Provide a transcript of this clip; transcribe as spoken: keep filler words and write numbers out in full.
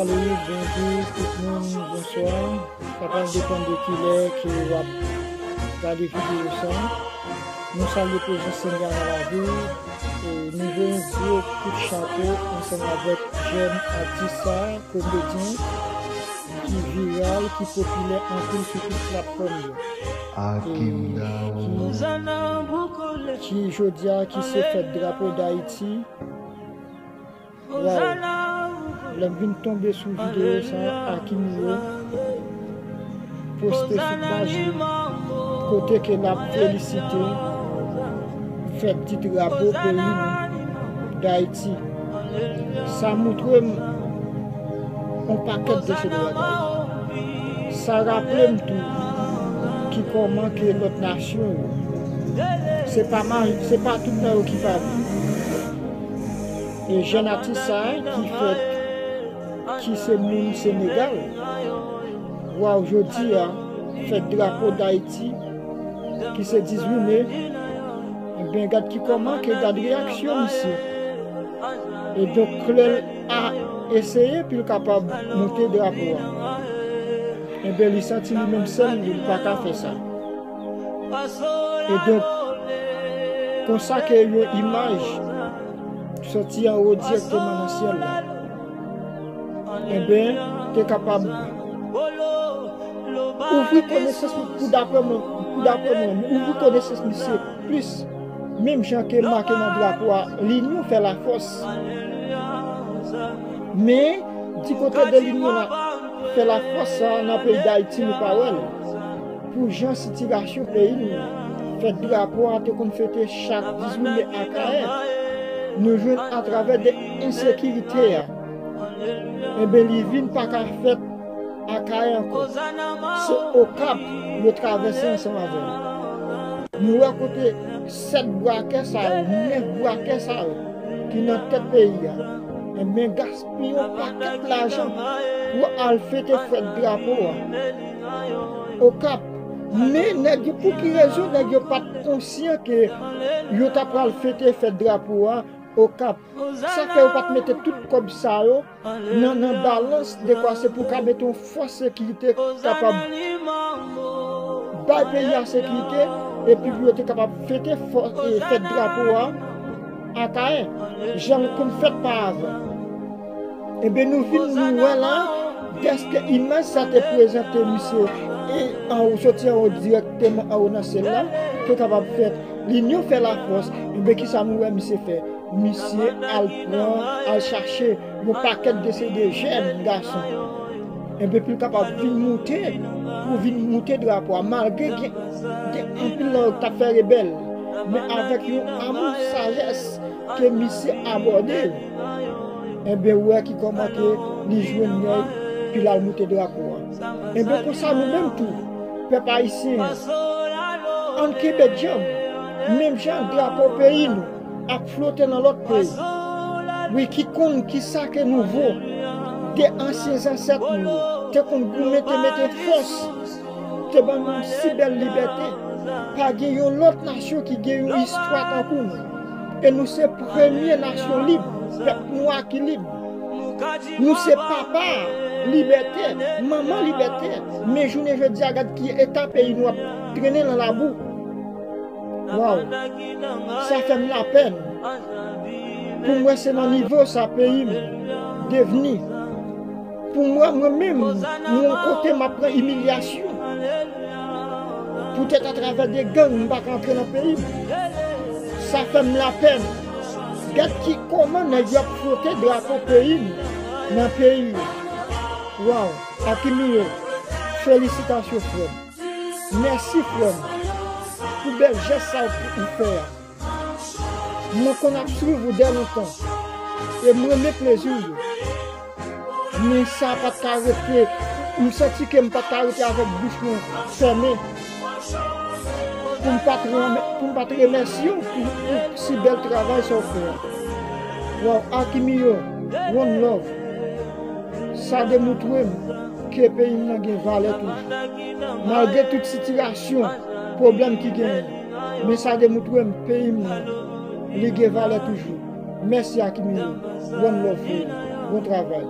Wi, bonjou tout moun, bonswa. Sa pral depann de kilè ke w ap gade videyo sa. Nou salye prezans Senyè a nan lavi w. E nou voye yon gwo kout chapo ansanm avèk jèn atis sa, komedyen, ki viral, ki popilè anpil sou tout platfòm yo. Akim Daou. Ki, ki jodi a, ki se fèt drapo Dayiti. Waw. Lè m vin tonbe sou videyo sa, Akimio poste sou paj li, kote ke l ap felisite fèt di drapo peyi nou, Dayiti. Sa montre m yon pakèt de seri bagay. Sa raple m tou ki kòman ke lòt nasyon yo, se pa ma-, se pa tout nan yo ki pa byen. E jèn atis sa a ki fèt, ki se moun Senegal, waw, jodi a, fèt drapo Dayiti, ki se dizuit me, enben, gad ki kòman ke, gad reyaksyon misye. E donk, lè l a eseye pou l kapab moute drapo a, enben, li santi li menm sèl li, li pa ka fè sa. E donk, konsa ke yon imaj sòti anwo dirèkteman nan syèl la, enben, te kapab ouvri konesans mwen, pou daprè mwen, pou daprè mwen, ouvri konesans misye plis, menm jan ke make nan drapo a, linyon fè lafòs. Men, di kote de linyon la fè lafòs sa nan peyi Dayiti, nou pa wè l. Pou jan sitiyasyon peyi nou, fèt drapo a te konn fete chak dizuit me Akayè, nou jwenn atravè de ensekirite a, enben, li vin pa ka fèt Akayè ankò. Se Okap yo travèse ansanm avè l. Nou wè kote sèt brakè sa yo, nèf brakè sa yo ki nan tèt peyi a, enben, gaspiye yon pakèt lajan pou al fete fèt drapo a Okap. Men nèg yo, pou ki rezon nèg yo pa t konsyan ke yo ta pral fete fèt drapo a Okap? Sa fè yo pa t mete tout kòb sa yo nan, nan balans, dekwa se pou ka mete yon fòs sekirite kapab bay peyi a sekirite, epi pou yo te kapab fete fò-, e, fèt drapo a Akayè, jan l konn fèt pa avan. Enben, nou vin nou wè la, dèske imaj sa te prezante misye, e anwo, soti anwo dirèkteman anwo nan syèl la, te kapab fèt. Linyon fè lafòs. Enben, kisa nou wè misye fè? Misye al pran, al chache yon pakèt de se de jèn gason. Enben, pou l kapab vin moute, pou vin moute drapo a, malgre gen, gen anpil nan yo k t ap fè rebèl, men avèk yon amou, sajès ke misye abòde yo. Enben, ou wè ki kòman ke li jwenn nèg pou l al moute drapo a. Enben, konsa nou menm tou, pèp ayisyen an, ann kenbe djanm, menm jan drapo peyi nou ap flote nan lòt peyi. Wi, ki konn kisa ke nou vo de ansyen zansèt nou yo te konn goumen, te mete fòs, te ban nou si bèl libète. Pa gen yon lòt nasyon ki gen yon istwa tankou nou. E nou se premye nasyon lib, pèp nwa ki lib. Nou se papa libète, manman libète. Men jounen jodi a, gad ki eta peyi nou ap trennen nan labou. Waw, sa fè m lapèn. Pou m wè se nan nivo sa peyi m devni. Pou m wè mwen menm, mwen yon kote m ap pran imilyasyon. Poutèt atravè de gang, m pa ka antre nan peyi m. Sa fè m lapèn. Gad ki kòman nèg yo ap fwote drapo peyi m nan peyi yo. Waw, Akimio, felisitasyon, frè m. Mèsi, frè m, pou bèl jès sa ou fè a. Mwen konn ap swiv ou dè lontan, e m renmen plezi w yo. Men sa pa t ka rete, m santi ke m pa t ka rete avèk bouch mwen fèmen pou m pa t renmen, pou m pa t remèsye w pou, pou si bèl travay sa w fè a. Waw, Akimio, one love. Sa demontre m ke peyi m nan gen valè toujou. Malgre tout sitiyasyon, pwoblèm ki genyen, men sa demontre m peyi m nan, li gen valè toujou. Mèsi Akimio. One love for you. Bon travay.